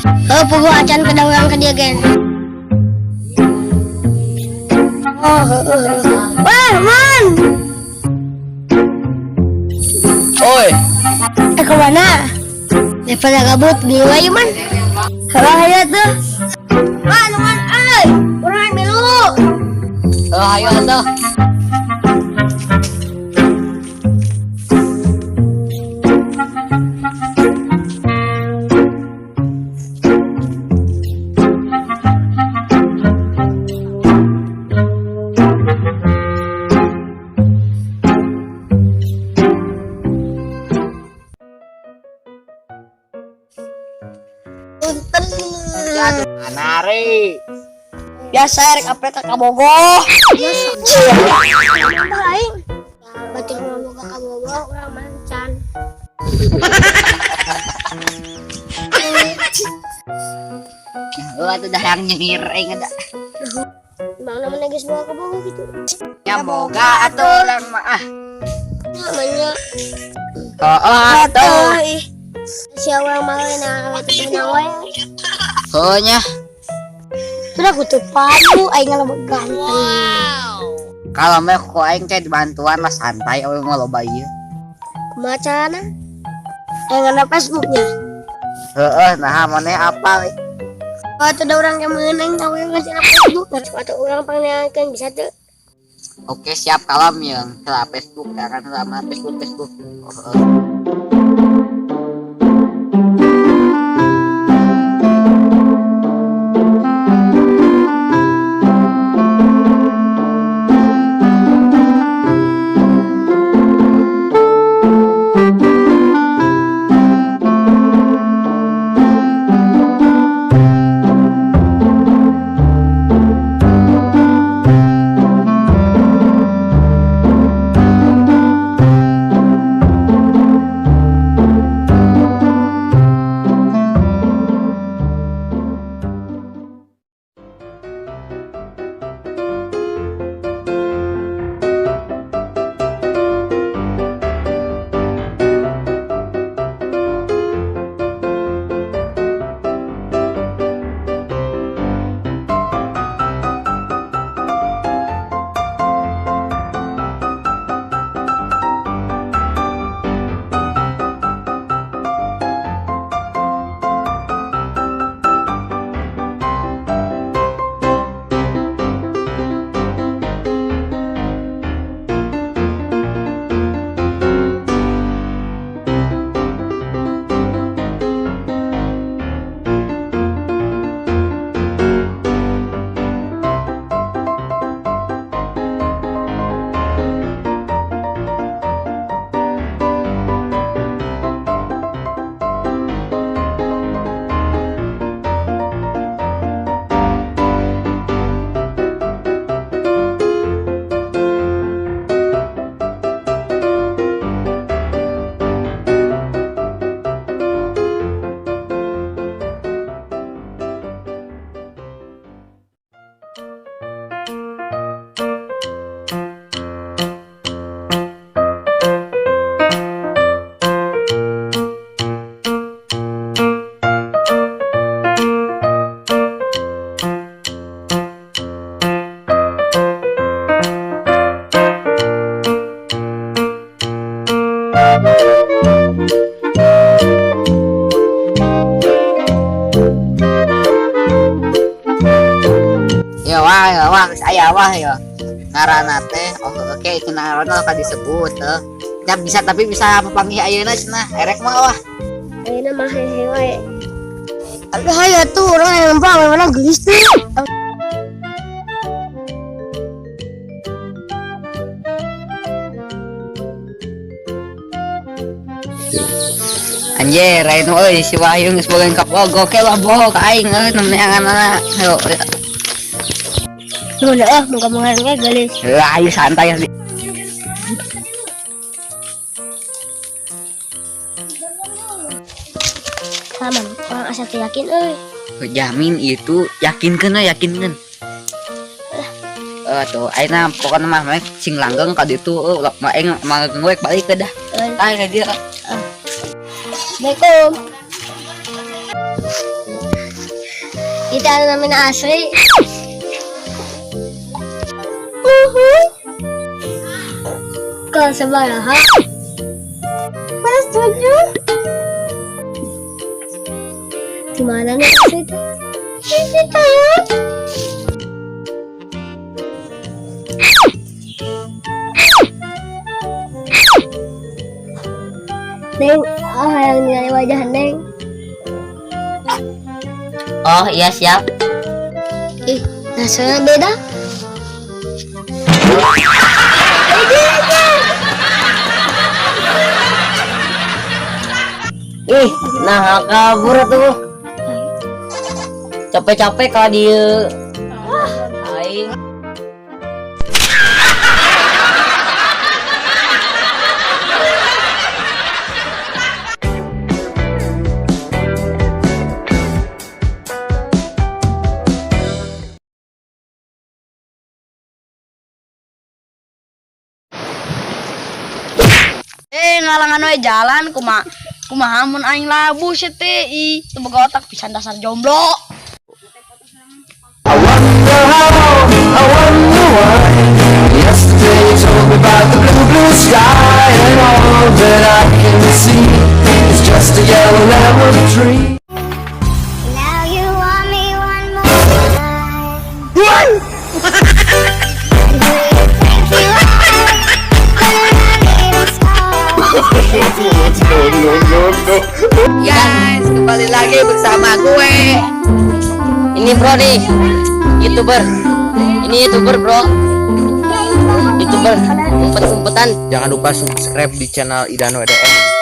Oh, puguh acan ke urang ka dieu gen. Oh, heueuh. Wah, man. Oi, Eh, kemana? Daripada gabut, beli wae man. Halah hayo tuh. Wah, lumayan euy. Urang milu. Oh, ayo tuh. Punten. Anare. Biasa rek apre ka Kabogoh. Biasa. Aing. Batur ngomong ka Kabogoh urang mancan. Oh, atuh dah yang nyengir aing ada. Mana mana geus bawa Kabogoh gitu. Ya boga atuh lah mah ah. Namanya Oh, atuh. atuh ih. Sia urang mah nah itu menang wae. Oh nya. Sudah aku tuh padu aing ngalebet ganteng. Kalau mah ku aing teh dibantuan lah, santai euy mah loba ieu. Kumaha carana? Aing ada Facebooknya. Heeh, nah maneh apa? Oh, tuh ada orang yang menang tahu yang ngasih Facebook. Atau orang pangneankeun bisa tuh. Oke, siap kalem yang ke Facebook ya kan sama Facebook Facebook. Oh, heeh. Ya wah, ya wah, geus aya wah ya. Ngaranna teh, oh oke, cenah ngaranna ka disebut heuh. Ya bisa tapi bisa papanggih ayeuna cenah. Erek mah wah. Ayeuna mah hehe wae. Tapi hayo tuh orang yang nampak mana gelis tuh. Anjir, ayeuna euy si Wahyu geus boga ka Bogor ke lah bohong ka aing euy neangan. Ayo. Lu udah ah, muka-mukanya gelis. Lah ayo santai. Sama, orang asa teu yakin euy. Jamin itu yakinkeun we, yakinkeun. Eh tuh ayeuna pokona mah meh sing langgeng ka ditu euy ulah mah aing manggung we balik ke dah. Euy. Tah ka dieu. Assalamualaikum. Kita anu namina Asri. Uhuy. Kelas sabaraha? Kelas 7. Gimana nih Asri teh? Ini tahu. Neng, ah hayang ningali wajah Neng. Oh iya, siap. Ih, rasanya beda. Ih, nah kabur tuh. Capek-capek kalau dia. Ah, aing. Eh, ngalangan we jalan, kumaha kumaha mun aing labuh sia teh? Ih, teu boga otak pisan, dasar jomblo. I wonder how, I wonder why. Yesterday you told me about the blue, blue sky, and all that I can see is just a yellow lemon tree. Now you want me one more time. Who do you think you are? Gonna run me Guys, kembali lagi bersama gue. Ini bro nih, youtuber. Ini youtuber, bro. Youtuber umpet-umpetan. Jangan lupa subscribe di channel Idano EDM.